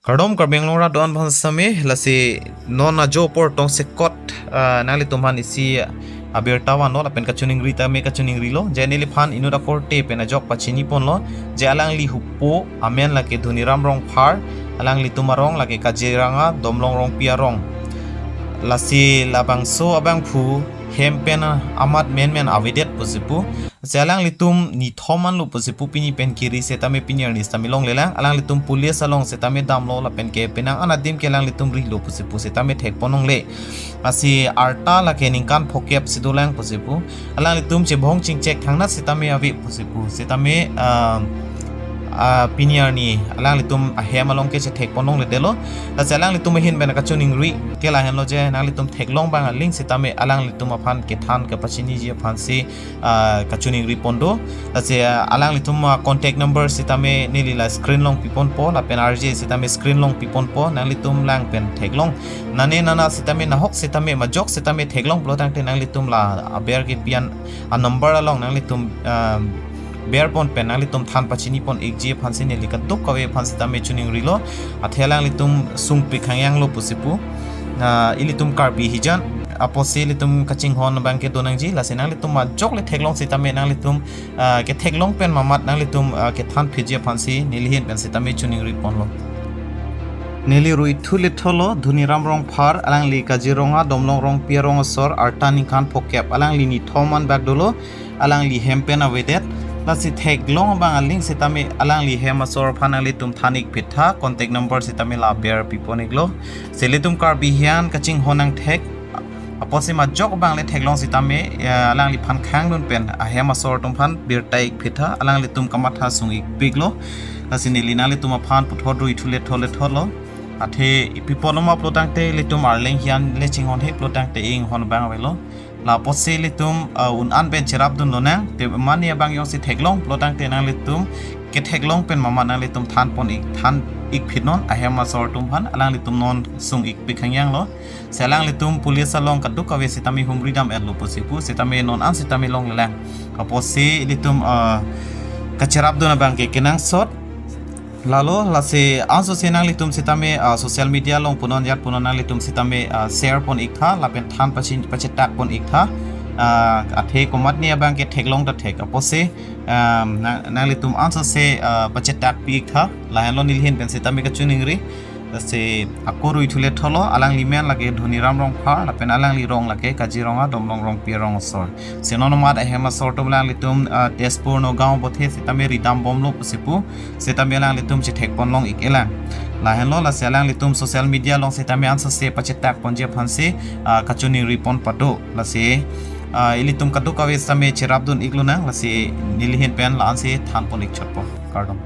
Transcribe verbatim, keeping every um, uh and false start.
Kardom Karbi Anglong rat do-an aphan sitame, lasi non ajo apor tongsekot, ah, nanglitum aphan isi abirta vanlo lapen kachiningri tame kachiningrilo. Je neliphan inut akorte pen ajok pachini ponlo. Je alangli hupo amen lake Dhoniram Rongphar, alanglitum arong lake Kaziranga Domlong Rongpi arong. Lasi labangso abangphu hem pen amat menmen avedet pusi pu. Lasi alanglitum nithom anlo pusi pu pini pen kiri sitame pini arni sitame longlelang. Alanglitum police along sitame damlo lapen ke penang an adim ke alanglitum rilo pusi pu sitame thek pon longle. Lasi arta lake ningkan phokep si dolang pusi pu. Alanglitum chebong chingchek thangnat sitame ave pusi pu sitame, ah, ah, pini arni alanglitum ahem along ke chethek pon longledetlo. Lasi alanglitum ahin pen kachiningri ke lahenlo je nanglitum theklong abang aling sitame alanglitum aphan kethan kapachiniji aphansi, ah, kachiningri pon do. Lasi, ah, alanglitum, ah, contact number sitame neli la screen along pi ponpo lapen R J sitame screen along pi ponpo, nanglitum lang pen theklong. Nane nana sitame nahok sitame majok sitame theklong pulo tangte nanglitum la aber kepi an anumber along nanglitum, ah, ber pon pen nanglitum than pachini pon ikji aphansi neli kadokave aphan sitame chiningrilo. Athe alanglitum sungpik hangyanglo pusi pu. Ah, ilitum Karbi hijan apotsi ilitum kachinghon abang ke do nangji, lasi nanglitum majok le theklong sitame nanglitum, ah, ketheklong pen mamat nanglitum, ah, kethan phitji aphansi neli ahin pen sitame chiningri ponlo. Neli ruithu letholo, Dhoniram Rongphar, alangli Kaziranga Domlong Rongpi arong asor, arta ningkan phokep, alangli nithom an bak dolo, alangli hem pen avedet. Lasi theklong abang aling sitame alangli hem asor aphan nanglitum than ik phit tha, contact number sitame la ber pi pon iklo. Lasi ilitum Karbi hijan kachinghon nangthek apotsi majok abang le theklong sitame, ya, alangliphan khangdun pen ahem asor atum aphan birta ik phit tha, alanglitum kamatha sung ikpiklo. Lasi neli nanglitum aphan puthot ruithu lethol letholo. Athe ipi pulo ma pulo tangte ilitum Arleng hijan le chinghon he pulo tangte inghon abang avelo. Lapotsi ilitum, ah, un an pen cherapdun lonang, te mane abang jongsi theklong pulo tangte nanglitum ketheklong pen mamat nanglitum than pon ik, than ik phit non ahem asor atum aphan, alanglitum non sung ikpik hangyanglo. Lasi alanglitum police along kadokave sitame humri dam-etlo pusi pu sitame non an sitame longlelang. Apotsi ilitum, ah, kacherapdun abang ke kenangsot. Lalo, lasi ansose nanglitum sitame, ah, social media along punon jat punon nanglitum sitame, ah, share pon ik tha, lapen than pachin, pachetak pon ik tha. Ah, athe komatne abang ke theklong ta thek. Apotsi, ah, nang, nanglitum ansose, ah, pachetak pi ik tha. Lahenlo neli ahin pen sitame kachiningri. Lasi ako ruithu letholo, alangli men lake Dhoniram Rongphar, lapen alangli rong lake Kaziranga Domlong Rongpi arong asor. Lasi non amat ahem asor atum alanglitum, ah, Tezpur Nagaon bothe sitame ridam bomlo pusi pu sitame alanglitum chethek pon long ik-elang. Lahenlo, lasi alanglitum social media along sitame ansose pachetak ponji aphansi, ah, kachiningri pon pado. Lasi, ah, ilitum kadokave sitame cherapdun ik lonang, lasi neli ahin pen la-ansi than pon ik chotpo. Kardom.